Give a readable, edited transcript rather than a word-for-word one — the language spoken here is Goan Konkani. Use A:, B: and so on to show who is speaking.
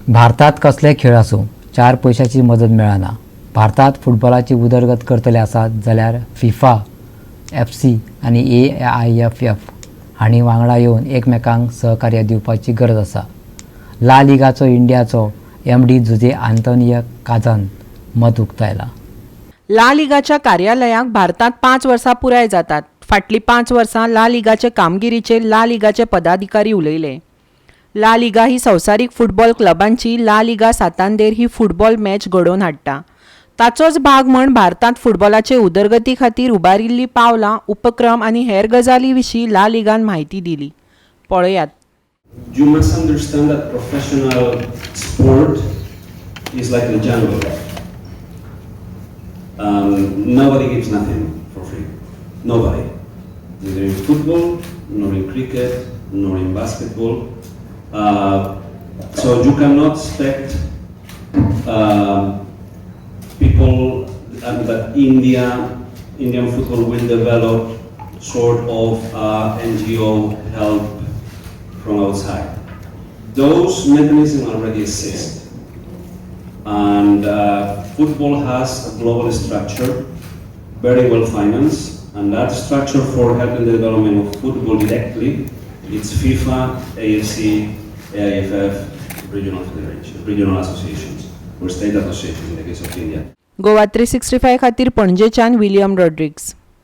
A: भारतात कसले खेळ आसूं, चार पयशांची मजत मेळना. भारतात फुटबॉलाची उदरगत करतले आसात जाल्यार फिफा, एफसी आनी एआयएफएफ हांणी वांगडा येवन एकमेकांक सहकार्य दिवपाची गरज आसा. ला लिगाचो इंडियाचो एमडी जुजे आंतोनियो काझान मत उक्तायला.
B: ला लिगाच्या कार्यालयाक भारतांत 5 वर्सां पुराय जातात. फाटलीं 5 वर्सां ला लिगाचे कामगिरीचेर ला लिगाचे पदाधिकारी उलयले. ला लिगा ही संवसारीक फुटबॉल क्लबांची ला लिगा सातांदेर ही फुटबॉल मॅच घडोवन हाडटा. ताचोच भाग म्हण भारतांत फुटबॉलाचे उदरगती खातीर उबारिल्लीं पावलां, उपक्रम आनी हेर गजाली विशीं ला लिगान म्हायती दिली. पळयात.
C: You must understand that professional sport is like the jungle. Nobody gives nothing for free. Nobody. Neither in football, nor in cricket, nor in basketball. So you cannot expect people that Indian football will develop sort of NGO help from outside. Those mechanisms already exist. And football has a global structure, very well financed, and that structure for helping the development of football directly, it's FIFA, AFC, AIFF, regional federations, regional associations, or state associations in the case of India.
B: Goa 365 खातीर पणजेच्यान विलियम रॉड्रिग्स.